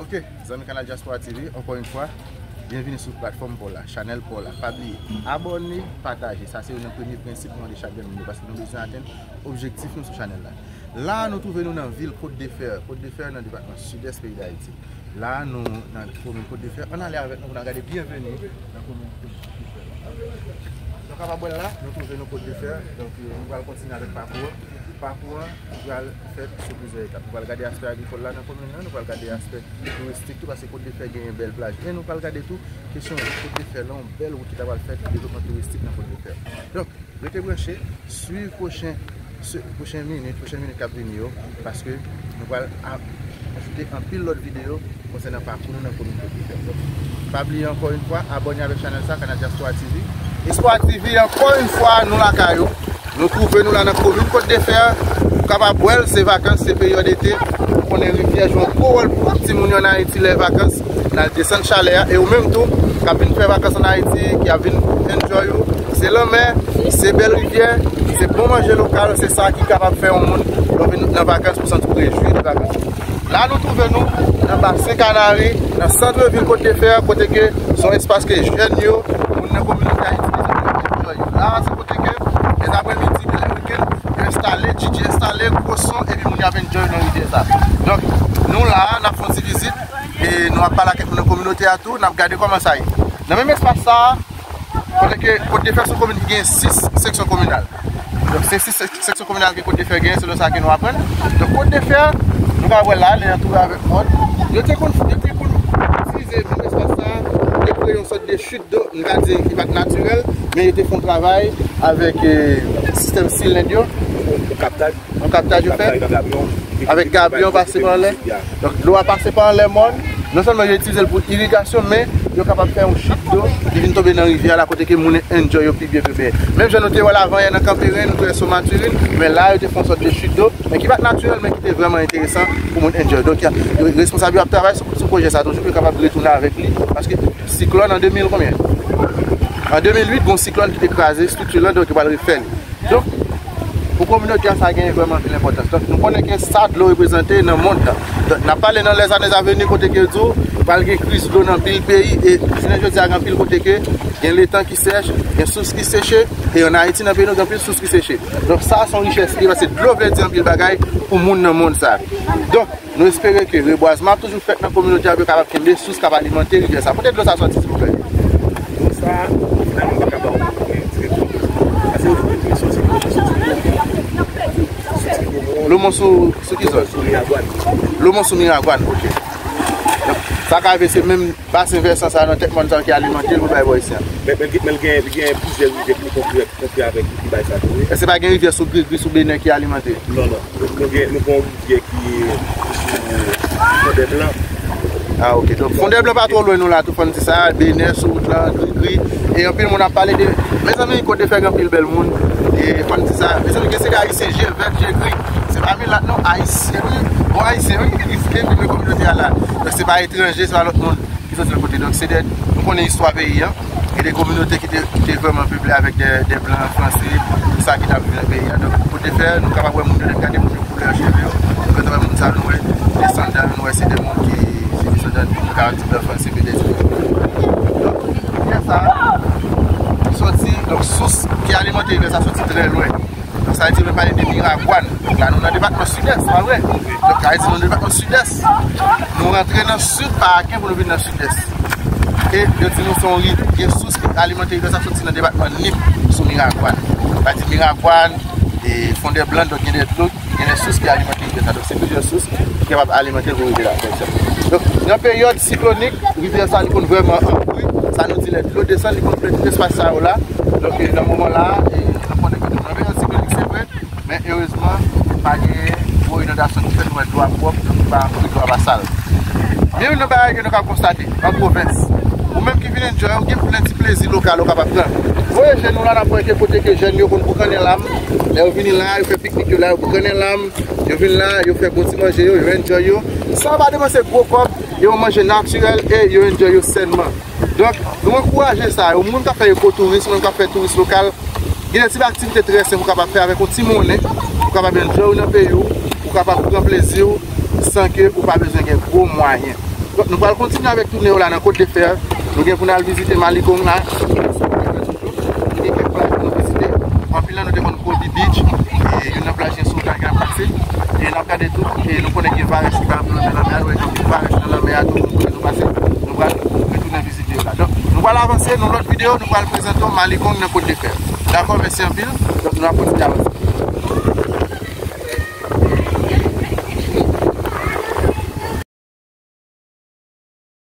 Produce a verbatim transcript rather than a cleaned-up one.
Ok, zanmi Kanal Diaspora T V, ankò yon fwa, byenvini sou platfòm pa w la, chanèl pa w la. Pa bliye, abòne, pataje. Sa se youn nan premye prensip nou mande chak grenn moun yo, paske nou bezwen atenn objektif nou sou chanèl la. La, nou twouve nou nan vil Côte de Fer. Côte de Fer nan depatman Sidès peyi Dayiti. La, nou nan komin Côte de Fer. Ann ale avèk nou pou n al gade byenveni nan komin Côte de Fer. Nou kapab wè l la, nou twouve nou Côte de Fer. Donk, nou pral kontinye avèk pakou an. Pakou an pral fèt sou plizyè etap. Nou pral gade aspè agrikòl la nan komin nan, nou pral gade aspè touristik tou, paske Côte de Fer genyen bèl plaj. E nou pral gade tou kesyon Côte de Fer la, yon bèl wout ki ta pral fèt pou devlopman touristik nan Côte de Fer. Donk, rete branche, swiv pwochen, se, pwochen minit, pwochen minit k ap vini yo, paske nou pral a-, ajoute anpil lòt videyo konsènan pakou nou nan komin Côte de Fer. Donk, pa bliye ankò yon fwa, abòne avèk chanèl sa, Kanal Diaspora T V. Diaspora T V, ankò yon fwa, nou lakay ou. Nou twouve nou la nan komin Côte de Fer. Ou kapab wè l, se vakans, se peryòd ete. Ou konnen rivyè jwe yon gwo wòl pou timoun yo ann Ayiti lè vakans. N al desann chalè a. E ou menm tou, k ap vin fè vakans ann Ayiti, ki ap vin enjoy ou, se lanmè, se bèl rivyè, se bon manje lokal, se sa ki kapab fè yon moun lè w vin nan vakans pou santi w rejwi de vakans. La, nou twouve nou nan Basen Kanari, nan sant vil Côte de Fer, kote ke se yon espas ke jèn yo, moun nan kominote a itilize pou yo enjoy yo. La, se kote ke, lèzaprèmidi, lè wikenn, yo enstale, D J enstale, gwo son, epi moun yo ap enjoy nan rivyè sa. Donk, nou la a, n ap fè yon ti vizit, e nou ap pale ak kèk moun nan kominote a tou, n ap gade kòman sa ye. Nan menm espas sa a, kote ke Côte de Fer se yon komin ki gen sis seksyon kominal. Donk, se sis sek-, seksyon kominal ke Côte de Fer genyen, selon sa ke nou aprann. Donk, Côte de Fer, nou ka wè la, li antoure avèk mòn. Yo te konn, yo te konn itilize menm espas sa a, pou te kreye yon sòt de chit dlo, m ka di ki pa t natirèl, men yo te fè yon travay avèk, eh, sistèm silend yo. Yon kaptaj. Yon kaptaj yo fè. Kaptaj nan gabyon. Avèk gabyon pase pa anlè. Donk, dlo a pase pa anlè mòn. Non sèlman yo itilize l pou irigasyon, men yo kapab fè yon chit dlo ki vin tonbe nan rivyè a la, kote ke moun enjoy yo pi byen, pi byen. Menm jan nou te wè l avanyè nan Kanperen, nou te wè sou Matirin, men la, yo te fè yon sòt de chit dlo, men ki pa t natirèl, men ki te vrèman enteresan pou moun enjoy. Donk, y a, yo, responsab yo ap travay sou, sou pwojè sa toujou, pou yo kapab retounen avèk li, paske siklòn an de mil konbyen? An de mil uit, gen yon siklòn ki te kraze estrikti lan, donk yo pral refè li. Donk, pou kominote a, sa genyen vrèman anpil enpòtans. Donk, nou konnen ke sa dlo reprezante nan mond lan. Donk, n ap pale nan lèzane aveni kote ke di w pral gen kriz dlo nan anpil peyi. E jounen jodi a, gen anpil kote ke gen letan ki sèch, gen sous ki seche. E ann Ayiti, nan peyi nou, gen anpil sous ki seche. Donk, sa, se yon richès li, paske dlo vle di anpil bagay pou moun nan mond sa. Donk, nou espere ke rebwazman ap toujou fèt nan kominote a pou yo kapab kenbe sous k ap alimante rivyè sa. Kote dlo sa soti, silvouplè? Dlo sa, finalman, m pa ka ba w direktman. Paske yo di ke li soti, li soti Lomon. Soti Lomon. Lomon sou, sou ki zòn? Sou Miragwàn. Lomon sou Miragwàn, ok. Donk, sa ka rive se menm basen vèsan sa nan tèt mòn sa ki alimante l pou l bay bò isi a. Men, men, men l gen, li gen plizyè rivyè ki kontre, kontre avèk li ki bay sa tou, wi. Èske pa gen rivyè sou Grigri, sou Benè ki alimante? Non, non. Nou, nou gen, nou gen yon rivyè ki sou Fondèblan. Ah, ok. Donk, Fondèblan pa twò lwen nou la, tou, fò n di sa, Benè, sou wout lan, Grigri. E anpil moun ap pale de, mezanmi, Côte de Fer gen anpil bèl moun. E fò n di sa, mezanmi, gen se de Ayisyen, je vèt, je gri. Se pa milat, non, Ayisyen, wi. Bon, Ayisyen, wi, ki riske vin nan kominote a la. Donk, se pa etranje, se pa lòt moun ki soti lòt kote. Donk, se de, nou konnen istwa peyi an. Gen de kominote ki te, ki te vrèman peple avèk de, de blan franse, tout sa ki t ap viv nan peyi a. Donk, Côte de Fer, nou kapab wè moun yo, lè n gade moun yo, koulè cheve yo, nou kapab wè moun sa, nou wè desandan, nou wè se de moun ki se desandan, nou kapab di blan franse, petèt. Donk, rivyè sa soti, donk, sous ki alimante rivyè sa soti trè lwen. Donk, sa vle di, nou pale de Miragwàn. Donk, la, nou nan depatman Sidès, pa vre? Donk, sa vle di, nou nan depatman Sidès. Nou rantre nan Sid, pa Aken pou nou vin nan Sidès. E yo di nou se yon ri-, gen sous ki alimante rivyè sa soti nan depatman Nip, sou Miragwàn. Sa vle di, Miragwàn, e Fondèblan, donk, gen de dlo, gen de sous ki alimante rivyè sa. Donk, se plizyè sous ki kapab alimante l pou rive la, konsa. Donk, nan peryòd siklonik, rivyè sa, li konn vrèman an bri. Sa nou di, lè dlo desann, li konn plen tout espas sa yo la. Donk, e, nan moman la, e, n ap konnen ke nou nan peryòd siklonik, se vre, men erezman, pa gen gwo inondasyon ki fèt, nou wè dlo a pwòp, donk li pa an bri, dlo a pa sal. Men youn nan bagay ke nou ka konstate, an pwovens, ou menm ki vin enjoy, ou gen plen ti plezi lokal ou kapab pran. Voye je nou la, n ap wè ke kote ke jèn yo konn boukannen lam, lè yo vini la, yo fè piknik yo la, yo boukannen lam, yo vin la, yo fè bon ti manje yo, yo enjoy yo. San yo pa depanse gwo kòb, yo manje natirèl e yo enjoy yo sènman. Donk, nou ankouraje sa yo. Moun k ap fè ekotouris, moun k ap fè touris lokal, gen de ti aktivite trè senp ou kapab fè avèk yon ti monnen. Ou kapab enjoy ou nan peyi w, ou kapab pran plezi w san ke ou pa bezwen gen gwo mwayen. Donk, nou pral kontinye avèk tounen yo la nan Côte de Fer. Nou gen pou n al vizite Maligong la. Nou gen kèk plaj pou nou vizite. Anpil nan nou te konn Kobe Beach. E youn nan plaj gen sou la gen ap pase. E n ap gade tou. E nou konnen gen varèj ki pa ap nan lanmè a. Nou wè gen anpil varèj nan lanmè a tou. Nou konnen nou pase. Nou pral retounen vizite yo la. Donk, nou pral avanse nan lòt videyo. Nou pral prezante w Maligong nan Côte de Fer. Dakò, mèsi anpil. Donk, nou ap kontinye avanse.